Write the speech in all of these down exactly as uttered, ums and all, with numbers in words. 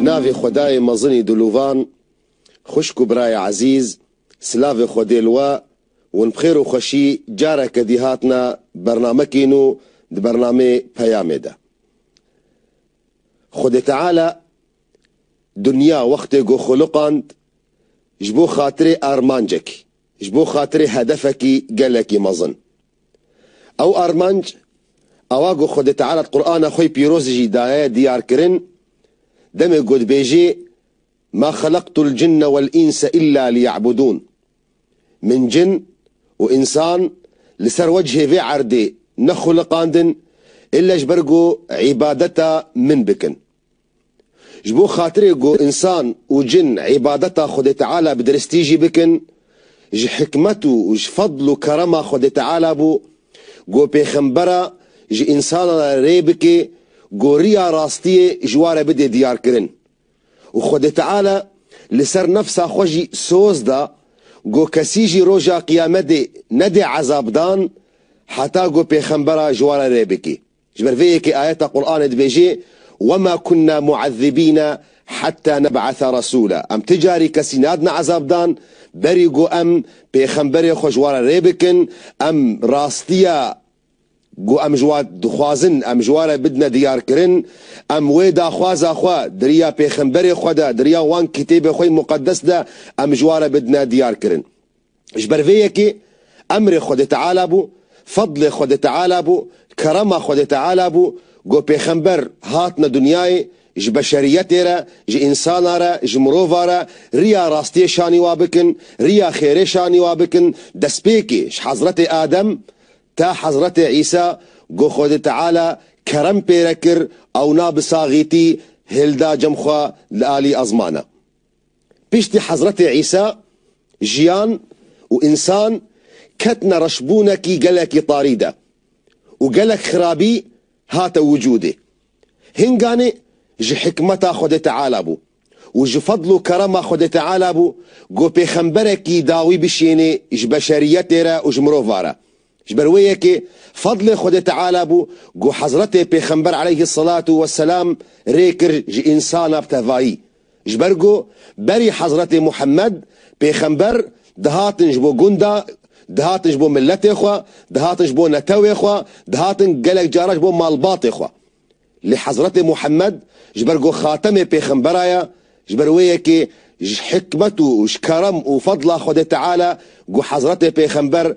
Navê Xwedayê mezinî dilûvan, xwişk û birayê ezîz, silavê Xwedê li we, hûn bi xêr û xweşî careke dî hatine bernamekî nû di bernamê Peyamê de. Xwedê Teala dinya wextê ku xuliqand, ji bo xatirê armancekî, ji bo xatirê hedefekî gelekî mezin. Ew armanc, ewa ku Xwedê Teala di Qur'ana xwe yê pîroz jî daye diyarkirin, demê ku dibêjê, "Ma xeleqtul cinne wel înse îlla liya'budûn." Min cin û însan li ser wechê vê erdê nexuliqandin, îlle ji ber ku îbadeta min bikin. Ji bo xatirê ku însan û cin îbadeta Xwedê Teala bi diristî jî bikin, ji hikmet û ji fedl û kerema Xwedê Teala bû, ku pêxembera ji însanan re rê bike, ku riya rastiyê ji wan re bidê diyarkirin. Û Xwedê Teala li ser nefsa xwe jî soz da, ku kesî jî roja qiyametê nedê ezabdan, heta ku pêxembera ji wan re rê bike. Ji ber vê yekê ayeta Qur'anê dibêje, "Wema kunna mu'ezzibîne hetta neb'ese resûla." Em ti carî kesî nadine ezabdan, berî ku em pêxemberê xwe ji wan re rê bikin, em rastiya ku em ji wan dixwazin, em ji wan re bidine diyarkirin, em wê daxwaza xwe di riya pêxemberê xwe de, di riya wan kitêbê xwe yê muqeddes de, em ji wan re bidine diyarkirin. Ji ber vê yekê emrê Xwedê Teala bû, fedlê Xwedê Teala bû, kerema Xwedê Teala bû, ku pêxember hatine dinyayê, ji beşeriyetê re, ji însana re, ji mirova re riya rastiyê şanî wa bikin, riya xêrê şanî wa bikin, destpêkê ji Hezretê Adem ta Hezretê Îsa, ku Xwedê Teala kerem pê re kir, ew na bi saxîtî hilda cem xwe li alî ezmana. Piştî Hezretê Îsa, jiyan û însan ketine reşbûnekî gelekî tarî de û gelek xirabî hate wicûdê. Hinganê ji hikmeta Xwedê Teala bû û ji fedl û kerema Xwedê Teala bû, ku pêxemberekî dawî bişênê ji beşeriyetê re û ji mirova re. Ji ber wê yekê fedlê Xwedê Teala bû, ku Hezretê Pêxember aleyhisselatu vesselam rê kir ji însana bi tevayî. Ji ber ku berî Hezretê Muhammed Pêxember dihatin ji bo gunda, dihatin ji bo miletê xwe, dihatin ji bo netewê xwe, dihatin gelek cara ji bo malbatê xwe. Lê Hezretê Muhammed ji ber ku xatemê pêxembera ye, ji ber wê yekê ji hikmet û ji kerem û fedla Xwedê Teala ku Hezretê Pêxember,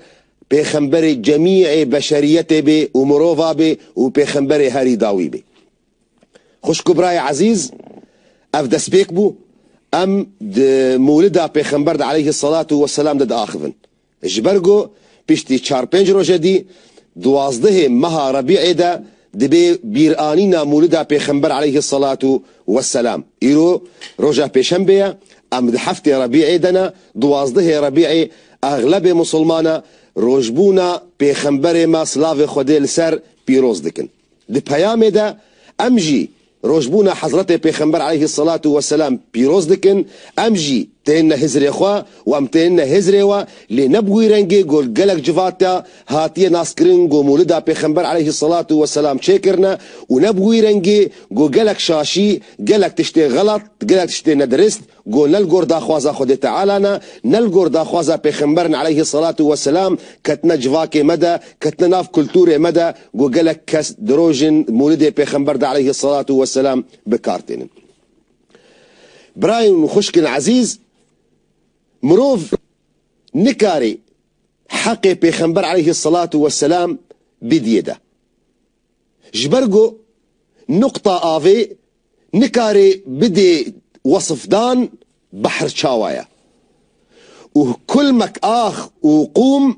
pêxemberê cemîê beşeriyetê bê û mirova bê û pêxemberê herî dawî bê. Xwişk û birayê ezîz, ev destpêk bû. Em di Mûlida Pêxember de aleyhisselatu vesselam de diaxivin. Ji ber ku piştî çar pênc rojê dî, duwazdehê meha Rebî'ê de dibê bîranîna Mûlida Pêxember aleyhisselatu vesselam. Îro roja pêşembê ye, em di heftê Rebî'ê de ne, duwazdehê Rebî'ê exlebê misilmana rojbûna Pêxemberê me silavê Xwedê li ser pîroz dikin. Di peyamê de em jî rojbûna Hezretê Pêxember aleyhisselatu vesselam pîroz dikin, em jî têne hizrê xwe û em têne hizrê we, lê ne bi wî rengê ku gelek civata hatiye naskirin ku Mûlida Pêxember aleyhisselatu vesselam çêkirine û ne bi wî rengê ku gelek şaşî, gelek tiştê xelat, gelek tiştê nedirist, ku ne li gor daxwaza Xwedê Teala ne, ne li gor daxwaza Pêxemberin aleyhisselatu vesselam, ketine civakê me de, ketine nav kulturê me de, ku gelek kes di rojên Mûlidê Pêxember de aleyhisselatu vesselam bi kar tênin. Birayên û xwişkên ezîz, mirov nikarê heqê Pêxember aleyhisselatu vesselam bidiyê de. Ji ber ku nuqta avê nikarê bidê wesifdan, behr çawa ye. Û kulmek ax û qûm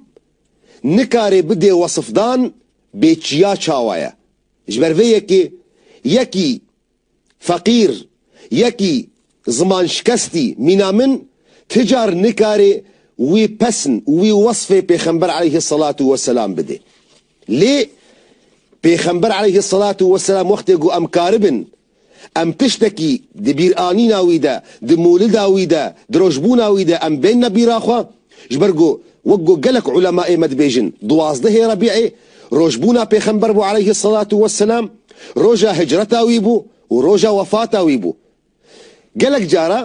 nikarê bidê wesifdan, bê çiya çawa ye. Ji ber vê yekê yekî feqîr, yekî ziman şikestî mîna min, ti car nikarê wî pesn, wî wesfê Pêxember aleyhisselatu vesselam bidê. Lê Pêxember aleyhisselatu vesselam wextê ku em karibin, em tiştekî di bîranîna wî de, di mûlida wî de, di rojbûna wî de em bênne bîra xwe, ji ber ku wek ku gelek ulemaê me dibêjin, duwazdehê Rebî'ê rojbûna Pêxember bû aleyhisselatu vesselam, roja hicreta wî bû û roja wefata wî bû. Gelek cara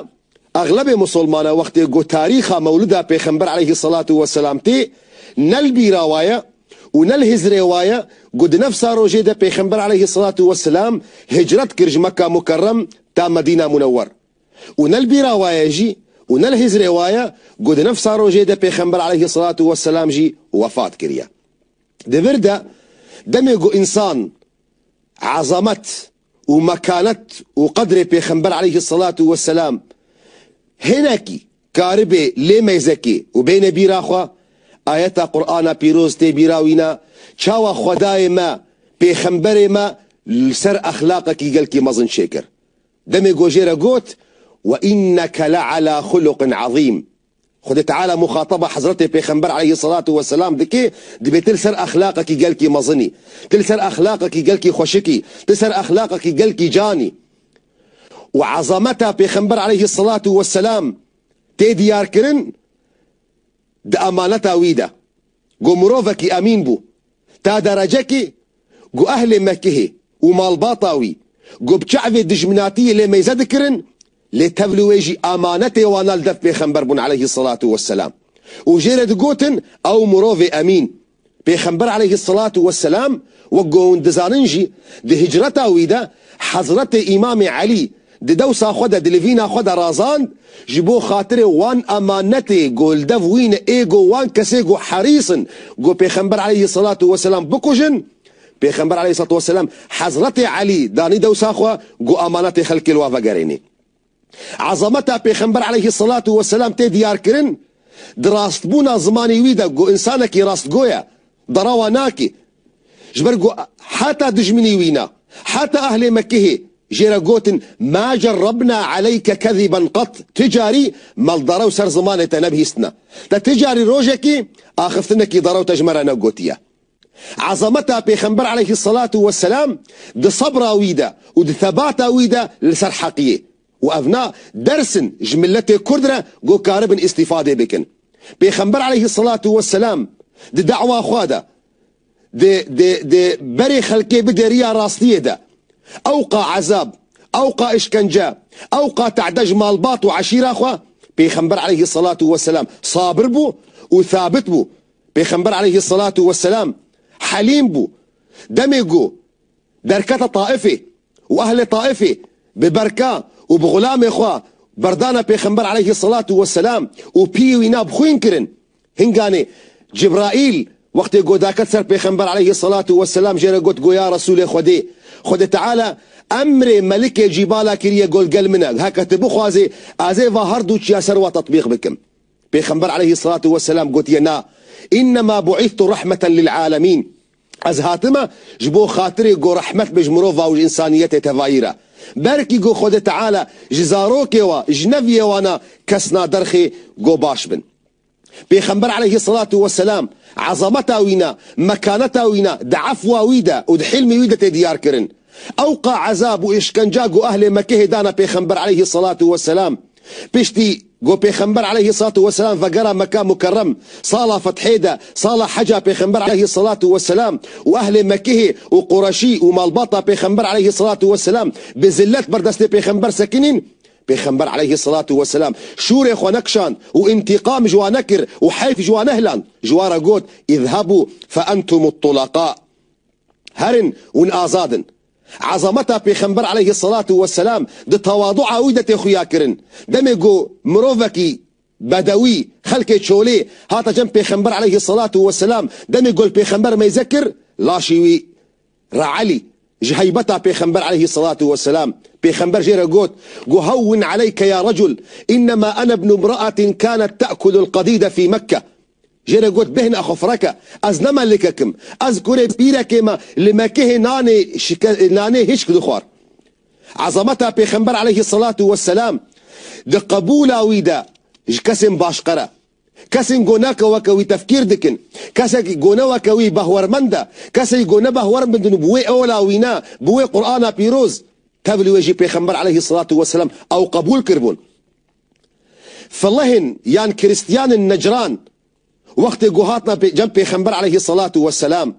exlebê misilmana wextê ku tarîxa mewlida Pêxember aleyhisselatu vesselam tê, ne li bîra wa ye û ne li hizrê wa ye ku di nefsa rojê de Pêxember aleyhisselatu vesselam hicret kir ji Mekka Mukerrem ta Medîna Munewwer. Û ne li bîra wa ye jî û ne li hizrê wa ye ku di nefsa rojê de Pêxember aleyhisselatu vesselam jî wefat kiriye. Di vir de demê ku însan ezamet û mekanet û qedrê Pêxember aleyhisselatu vesselam hinekî karibê lê meyzekê û bêne bîra xwe, ayeta Qur'ana pîroz tê bîra wîna, çawa Xwedayê me Pêxemberê me li ser exlaqekî gelkî mezin çêkir. Demê ku jê re got, "Ve inneke le ala xuluqin azîm." Xwedê Teala muxataba Hezretê Pêxember aleyhisselatu vesselam dike, dibê tu li ser exlaqekî gelkî mezinî, tu li ser exlaqekî gelkî xweşikî, tu ser exlaqekî gelkî canî. Û ezameta Pêxember aleyhisselatu vesselam tê diyarkirin di emaneta wî de. Ku mirovekî emîn bû. Ta derecekî ku ehlê Mekkehê û malbata wî ku bi çavê dijminatiyê lê meyze dikirin, lê tevlî wê jî amanetê wana li dev Pêxember bûn aleyhisselatu vesselam. Û jê re digotin ew mirovê emîn. Pêxember aleyhisselatu vesselam, wek ku hûn dizanin jî, di hicreta wî de Hezretê Îmamê Elî di dewsa xwe de, di livîna xwe de razand, ji bo xatirê wan emanetê ku li dev wî ne, ê ku wan kesê ku herîs in ku Pêxember aleyhisselatu vesselam bikujin, Pêxember aleyhisselatu vesselam Hezretê Elî danî dewsa xwe ku emanetê xelkê li wa vegerênê. Ezameta Pêxember aleyhisselatu vesselam tê diyarkirin, di rastbûna zimanê wî de ku însanekî rastgo ye, derewa nake. Ji ber ku heta dijminî wî ne, heta ehlê Mekkehê jê re gotin, "Ma cerrabna aleyke keziben qat." Ti carî me li derew ser zimanê te nebihîstine. Te ti carî rojekî axiftinekî derew te ji me re negotiye. Ezameta Pêxember aleyhisselatu vesselam di sebra wî de û di thebata wî de li ser heqiyê. Û ev na dersin ji miletê Kurd re ku karibin îstîfadê bikin. Pêxember aleyhisselatu vesselam di dawa xwe de, di, di, di berê xelkê bide riya rastiyê de, ewqa ezab, ewqa işkence, ewqa tehde ji malbat û eşîra xwe, Pêxember aleyhisselatu vesselam sabir bû û thabit bû. Pêxember aleyhisselatu vesselam helîm bû. Demê ku derkete Taifê û ehlê Taifê bi berka û bi xulamê xwe berdane Pêxember aleyhisselatu vesselam û piyê wî na bi xwîn kirin. Hinganê Cibraîl wextê ku daket ser Pêxember aleyhisselatu vesselam jê re got ku ya Resûlê Xwedê, Xwedê Teala emrê melikê cîbala kiriye ku li gel min e. Heke tu bixwazê ez ê va her du çiya ser wa tetbîq bikim. Pêxember aleyhisselatu vesselam gotiye, "Na, innema bu'istu rahmeten lil alemîn." Ez hatime ji bo xatirê ku rehmet be ji mirova û ji însaniyetê tevayî re. Belkî ku Xwedê Teala ji zarokê wa, ji neviyê wana kes na derxê ku baş bin. Pêxember aleyhisselatu vesselam, ezameta wî ne, mekaneta wî ne, di efwa wî de û di hilmê wî de tê diyar kirin. Ewqa ezab û îşkenca ku ehlê Mekehê dana Pêxember aleyhisselatu vesselam. Piştî ku Pêxember aleyhisselatu vesselam vegera Meka Mukerrem, sala fethê de, sala heca Pêxember aleyhisselatu vesselam û ehlê Mekehê û Qureşî û malbata Pêxember aleyhisselatu vesselam bi zillet ber destê Pêxember sekinîn, Pêxember aleyhisselatu vesselam şûrê xwe nekişand û întîqam ji wan nekir û heyf ji wan nehiland. Ji wan re got, "Îzhebû fe entumut tulaka." Herin, hûn azad in. Ezameta Pêxember aleyhisselatu vesselam di tewadua wî de tê xuya kirin. Demê ku mirovekî bedewî, xelkê çolê hate cem Pêxember aleyhisselatu vesselam, demê ku li Pêxember meyze kir, laşî wî reelî ji heybeta Pêxember aleyhisselatu vesselam. Pêxember jê re got, ku "Hewwin aleyke ya recul, innema ene ibnu imraatin kanet te'kulul qadîde fî Mekke." Jê re got, "Bêhna xwe fireke, ez ne melikek im. Ez kurê pîrekê me li Mekehê nanê şike-, nanê hişk dixwar." Ezameta Pêxember aleyhisselatu vesselam di qebûla wî de ji kesên başqe re. Kesên ku ne weke wî tefkîr dikin. Kesekî ku ne weke wî behwermend e. Kesê ku ne behwermend in û bi wê ola wî ne, bi wê Qur'ana pîroz. Tevlî wê jî Pêxember aleyhisselatu vesselam ew qebûl kiribûn. Filihin yan Kristiyanên Necran wextê ku hatine pê-, cem Pêxember aleyhisselatu vesselam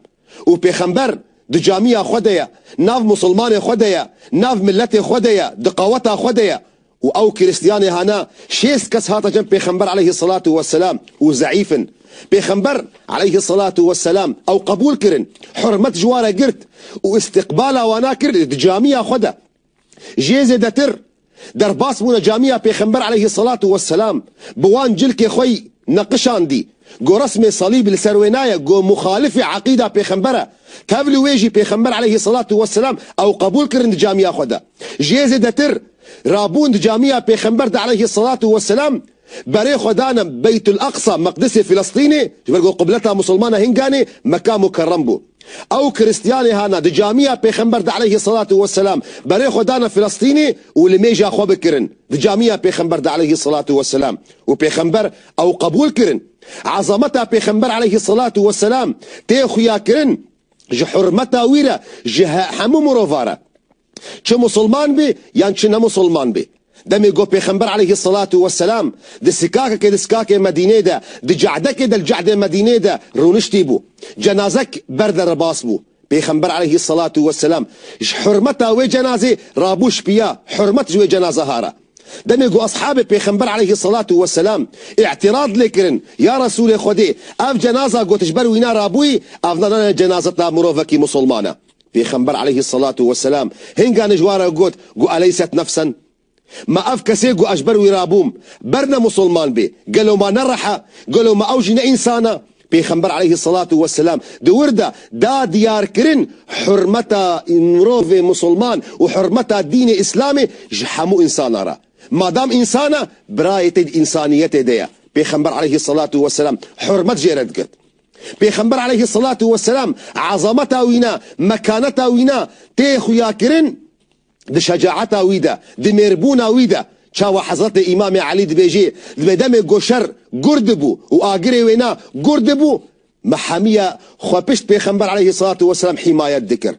û Pêxember di camiya xwe de ye, nav musulmanê xwe de ye, nav miletê xwe de ye, di qaweta xwe de ye û ew Kristiyanê hana şêst kes hate cem Pêxember aleyhissalatu vesselam û zeîf in. Pêxember aleyhissalatu vesselam ew qebûl kirin, hurmet ji wan re girt û îstiqbala wana kir di camiya xwe de. Jê zêdetir derbas bûne camiya Pêxember aleyhissalatu vesselam, bi wan cilkê xwe yî neqişandî, go resmê salîb li ser wê naye, go muxalifê eqîda Pêxember e. Tevlî wê jî Pêxember aleyhissalatu vesselam ew qebûl kirin di camiya xwe de. Jê zêdetir rabûn di camiya Pêxember de aleyhissalatu vesselam, berê xwe dane Beytul Aqsa, Meqdisê Filistînê, ji ber ku qibleta Musulmana hinganê Meka Mukerrem bû. Ew Kristiyanê hana di camiya Pêxember de aleyhissalatu vesselam berê xwe dane Filistînê û limêja xwe bikirin di camiya Pêxember de aleyhissalatu vesselam. Û Pêxember ew qebûl kirin. Ezameta Pêxember aleyhissalatu vesselam tê xuya kirin ji hurmeta wî re ji he-, hemû mirova re. Çi musulman bê yan çi ne musulman bê. Demê ku Pêxember aleyhissalatu vesselam di sikakekê di sikakê Medînê de, di cehdekê de li cehdê Medînê de rûniştî bû, cenazek ber derebas bû. Pêxember aleyhissalatu vesselam ji hurmeta wê cenazê rabû şipiya, hurmet ji wê cenaza hara. Demê ku ashabê Pêxember aleyhissalatu vesselam îtirad lê kirin, ya Resûlê Xwedê, ev cenaza ku tu ji ber wîna rabûyî, ev nane cenazeta mirovekî musulman e. Pêxember aleyhissalatu vesselam hinganê ji wan re got, got, "Eleyset nefsen?" Ma ev kesê ku ez ji ber wî rabûm, ber ne musulman bê, gelo ma ne reh e, gelo ma ew jî ne însan e? Pêxember aleyhissalatu vesselam di wir de da diyarkirin hurmeta mirovê musulman û hurmeta dînê Îslamê ji hemû însana re. Madam însan e, birayê te di însaniyetê de ye. Pêxember aleyhissalatu vesselam hurmet jê re digirt. Pêxember aleyhissalatu vesselam ezameta wîna, mekaneta wîna tê xuya kirin di şecaeta wî de, di mêrbûna wî de. Çawa Hezretê Îmamê Elî dibêjê, dibê demê ku şer gur dibû û agirê wêna gur dibû, me hemiye xwe pişt Pêxember aleyhissalatu vesselam hîmayet dikir.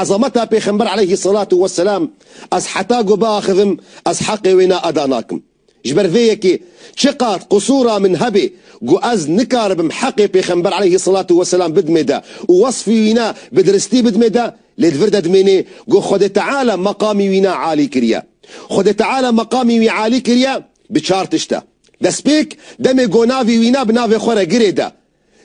Ezameta Pêxember aleyhissalatu vesselam, ez heta ku biaxivim, ez heqê wêna eda nakim. Ji ber vê yekê çiqas qisûra min hebe ku ez nikaribim heqê Pêxember aleyhissalatu vesselam bidimê de û wesfî wîna bi diristî bidimê de, lê di vir de dimênê ku Xwedê Teala meqamî wîna alî kiriye. Xwedê Teala meqamî wî alî kiriye bi çar tişt e. Destpêk, demê ku navê wîna bi navê xwe re girê de.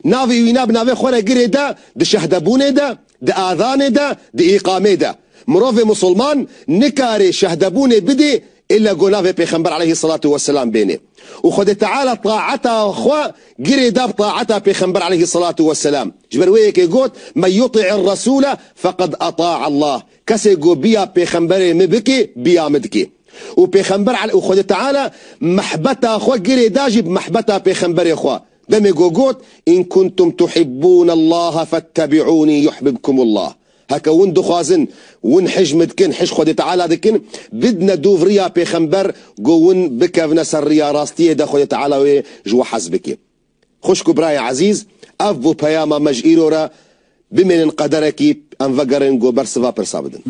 Navê wîna bi navê xwe re girê de, di şehdebûnê de, di azanê de, di îqamê de. Mirovê musulman nikarê şehdebûnê bidê, îlle ku navê Pêxember aleyhissalatu vesselam bênê. Û Xwedê Teala taeta xwe girê da bi taeta Pêxember aleyhissalatu vesselam. Ji ber wê yekê got, "Men yuti'ir resûle feqed eta'a Allah." Kesê ku biya Pêxemberê min bike, biya min dike. Û Pêxember ale-, û Xwedê Teala mehbeta xwe girê da jî bi mehbeta Pêxemberê xwe. Demê ku got, "In kuntum tuhibbûnallaha fettebi'ûnî yuhbibkumullah." Heke win dixwazin, win hij min dikin, hij Xwedê Teala dikin, bidine dûv riya Pêxember, ku win bikevine ser riya rastiyê de Xwedê Teala wê ji we hez bike. Xwişk û birayê ezîz, ev bû peyama me ji îro re, bimênin qederekî, em vegerin ku bersiva pirsa bidin.